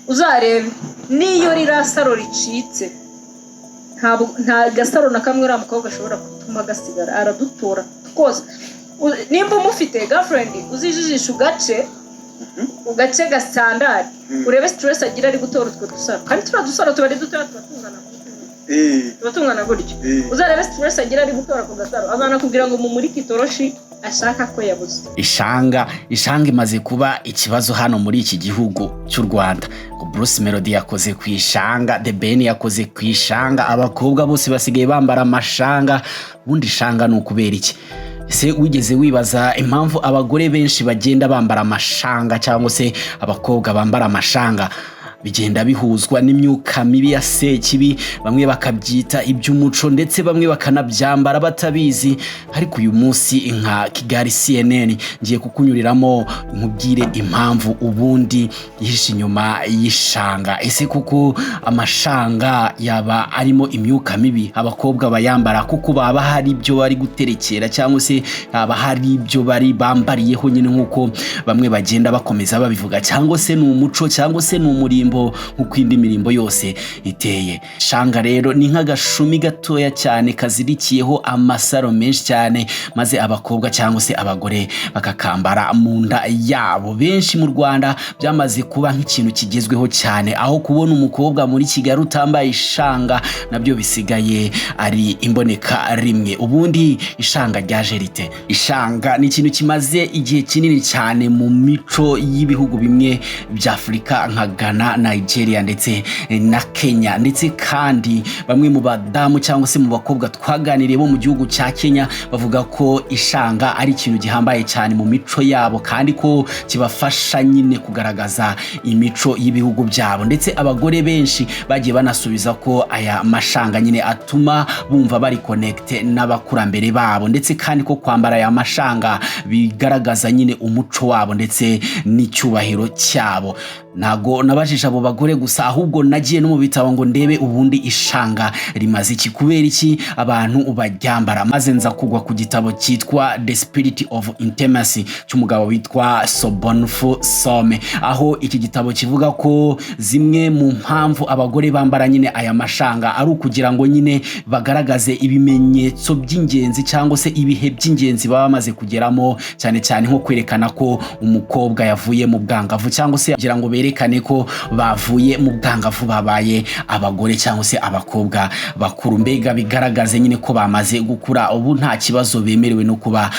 Uzarebe n'iyo ririya saro ricitse, ntabwo nta gasaro na kamwe uriya mukobwa ashobora gutuma gasigara, aradutora twose. Nimba umufite girlfriend, uzijijisha ugace ugace gasandari, urebe stress agira ari gutora utwo dusaro. Kandi turiya dusaro tuba ari dutoya, tuba tungana gutya, tuba tungana gutya. Uzarebe stress agira ari gutora ako gasaro, azanakubwira ngo mumurike itoroshi ashaka ko yabuze. Ishanga imaze kuba ikibazo hano muri iki gihugu cy'u Rwanda. Ngo Bruce Melody yakoze ku ishanga, The Ben yakoze ku ishanga, abakobwa bose basigaye bambara amashanga. Ubundi ishanga ni ukubera iki? Ese wigeze wibaza impamvu abagore benshi bagenda bambara amashanga, cyangwa se abakobwa bambara amashanga? Bigenda bihuzwa n'imyuka mibi ya sekibi, bamwe bakabyita iby'umuco, ndetse bamwe bakanabyambara batabizi. Ariko uyu munsi nka Kigali CNN ngiye kukunyuriramo nkubwire impamvu ubundi yihishe inyuma y'ishanga. Ese kuko amashanga yaba arimo imyuka mibi, abakobwa bayambara kuko baba hari ibyo bari guterekera, cyangwa se haba hari ibyo bari bambariyeho nyine nk'uko bamwe bagenda bakomeza babivuga, cyangwa se ni umuco, cyangwa se ni umurimbo nk'uko indi mirimbo yose iteye? Shanga rero ni nk'agashumi gatoya cyane kazirikiyeho amasaro menshi cyane, maze abakobwa cyangwa se abagore bakakambara mu nda yabo. Benshi mu Rwanda byamaze kuba nk'ikintu kigezweho cyane, aho kubona umukobwa muri Kigali utambaye ishanga nabyo bisigaye ari imboneka rimwe. Ubundi ishanga ryaje rite? Ishanga ni ikintu kimaze igihe kinini cyane mu mico y'ibihugu bimwe bya Afurika nka Ghana, Nigeria ndetse na Kenya. Ndetse kandi bamwe mu badamu cyangwa se mu bakobwa twaganiriye bo mu gihugu cya Kenya bavuga ko ishanga ari ikintu gihambaye cyane mu mico yabo, kandi ko kibafasha nyine kugaragaza imico y'ibihugu byabo. Ndetse abagore benshi bagiye banasubiza ko aya mashanga nyine atuma bumva bari connecté n'abakurambere babo, ndetse kandi ko kwambara aya mashanga bigaragaza nyine umuco wabo ndetse n'icyubahiro cyabo. Ntago nabajije abo bagore gusa, ahubwo nagiye no mu bitabo ngo ndebe ubundi ishanga rimaze iki, kubera iki abantu baryambara, maze nza kugwa ku gitabo cyitwa The Spirit of Intimacy cy'umugabo witwa Sobonfu Some, aho iki gitabo kivuga ko zimwe mu mpamvu abagore bambara nyine aya mashanga ari ukugira ngo nyine bagaragaze ibimenyetso by'ingenzi cyangwa se ibihe by'ingenzi baba bamaze kugeramo, cyane cyane nko kwerekana ko umukobwa yavuye mu bwangavu, cyangwa se kugira ngo berekane ko bavuye mu bwangavu, babaye abagore cyangwa se abakobwa bakuru. Mbega bigaragaze nyine ko bamaze gukura, ubu nta kibazo, bemerewe no kuba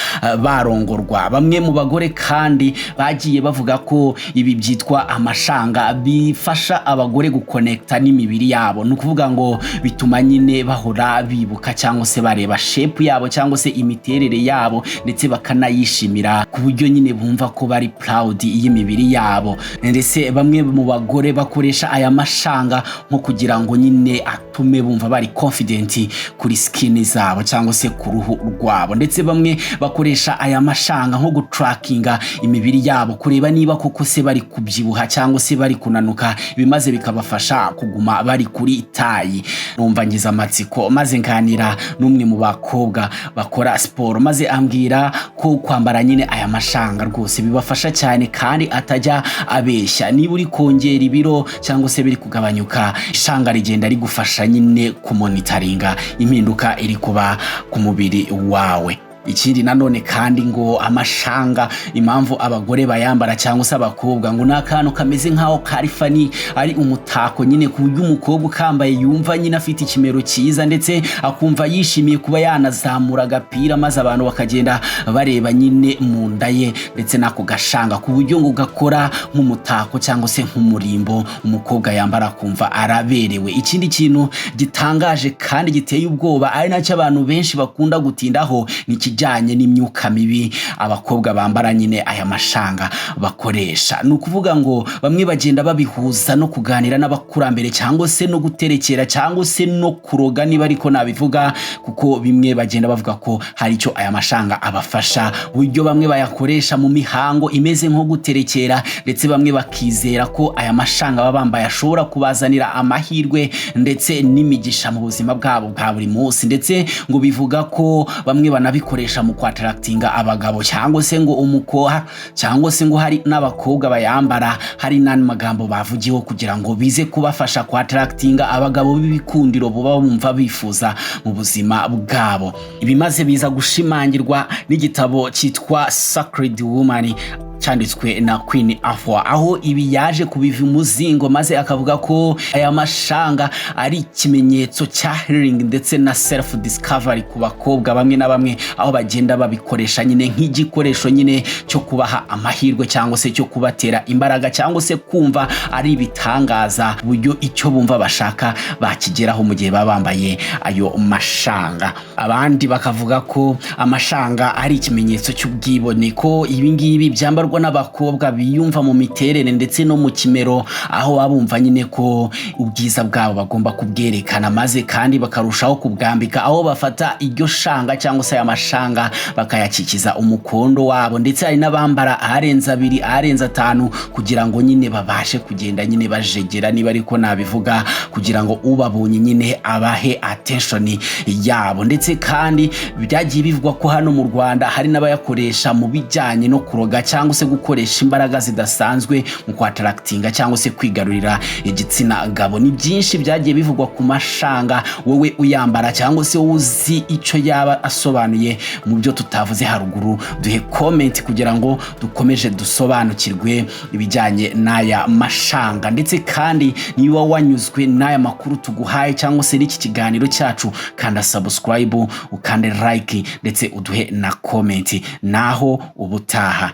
barongorwa. Bamwe mu bagore kandi bagiye bavuga ko ibi byitwa amashanga bifasha abagore guconnecta n'imibiri yabo. Ni ukuvuga ngo bituma nyine bahora bibuka cyangwa se bareba shape yabo cyangwa se imiterere yabo, ndetse bakanayishimira ku buryo nyine bumva ko bari proud y'imibiri yabo. Ndetse bamwe mu bagore bakoresha aya mashanga nko kugira ngo nyine atume bumva bari confident kuri skin zabo cyangwa se ku ruhu rwabo. Ndetse bamwe bakoresha aya mashanga nko gutrackinga imibiri yabo, kureba niba koko se bari kubyibuha cyangwa se bari kunanuka, ibimaze bikabafasha kuguma bari kuri taille. Numva ngize amatsiko, maze nganira n'umwe mu bakobwa bakora siporo, maze ambwira ko kwambara nyine aya mashanga rwose bibafasha cyane kandi atajya abeshya. Niba uri kongera ibiro cyangwa se biri kugabanyuka, ishanga rigenda rigufasha nyine kumonitoringa impinduka iri kuba ku mubiri wawe. Ikindi nanone kandi, ngo amashanga impamvu abagore bayambara cyangwa se abakobwa, ngo ni akantu kameze nk'aho kari funny, ari umutako nyine, ku buryo umukobwa ukambaye yumva nyine afite ikimero cyiza, ndetse akumva yishimiye kuba yanazamura agapira, maze abantu bakagenda bareba nyine mu nda ye ndetse n'ako gashanga, ku buryo ngo gakora nk'umutako cyangwa se nk'umurimbo umukobwa yambara akumva araberewe. Ikindi kintu gitangaje kandi giteye ubwoba, ari nacyo abantu benshi bakunda gutindaho, ni ikijyanye n'imyuka mibi abakobwa bambara nyine aya mashanga bakoresha. Ni ukuvuga ngo bamwe bagenda babihuza no kuganira n'abakurambere, cyangwa se no guterekera, cyangwa se no kuroga, niba ariko nabivuga, kuko bimwe bagenda bavuga ko hari icyo aya mashanga abafasha, uburyo bamwe bayakoresha mu mihango imeze nko guterekera. Ndetse bamwe bakizera ko aya mashanga baba bambaye ashobora kubazanira amahirwe ndetse n'imigisha mu buzima bwabo bwa buri munsi. Ndetse ngo bivuga ko bamwe banabikoresha. bayakoresha mu kwattractinga abagabo, cyangwa se ngo umukoha, cyangwa se ngo hari n'abakobwa bayambara hari n'andi magambo bavugiyeho kugira ngo bize kubafasha kwattractinga abagabo b'ibikundiro buba bumva bifuza mu buzima bwabo. Ibimaze biza gushimangirwa n'igitabo cyitwa Sacred Woman cyanditswe na Queen Afua, aho ibi yaje kubiva umuzingo maze akavuga ko aya mashanga ari ikimenyetso cya healing ndetse na self discovery ku bakobwa bamwe na bamwe, aho bagenda babikoresha nyine nk'igikoresho nyine cyo kubaha amahirwe, cyangwa se cyo kubatera imbaraga, cyangwa se kumva ari ibitangaza, buryo icyo bumva bashaka bakigeraho mu gihe baba bambaye ayo mashanga. Abandi bakavuga ko amashanga ari ikimenyetso cy'ubwibone, ko ibi ngibi byambarwa n'abakobwa biyumva mu miterere ndetse no mu kimero, aho baba bumva nyine ko ubwiza bwabo bagomba kubwerekana, maze kandi bakarushaho kubwambika, aho bafata iryo shanga cyangwa se aya mashanga bakayakikiza umukondo wabo. Ndetse hari n'abambara arenze abiri, arenze atanu, kugira ngo nyine babashe kugenda nyine bajegera, niba ariko nabivuga, kugira ngo ubabonye nyine abahe attention yabo. Ndetse kandi byagiye bivugwa ko hano mu Rwanda hari n'abayakoresha mu bijyanye no kuroga, cyangwa se gukoresha imbaraga zidasanzwe mu kwattractinga cyangwa se kwigarurira igitsina gabo. Ni byinshi byagiye bivugwa ku mashanga. Wowe uyambara cyangwa se uzi icyo yaba asobanuye mu byo tutavuze haruguru, duhe comment kugira ngo dukomeje dusobanukirwe ibijyanye n'aya mashanga. Ndetse kandi niba wanyuzwe n'aya makuru tuguhaye cyangwa se n'iki kiganiro cyacu, kanda subscribe, ukande like, ndetse uduhe na comment. Naho ubutaha.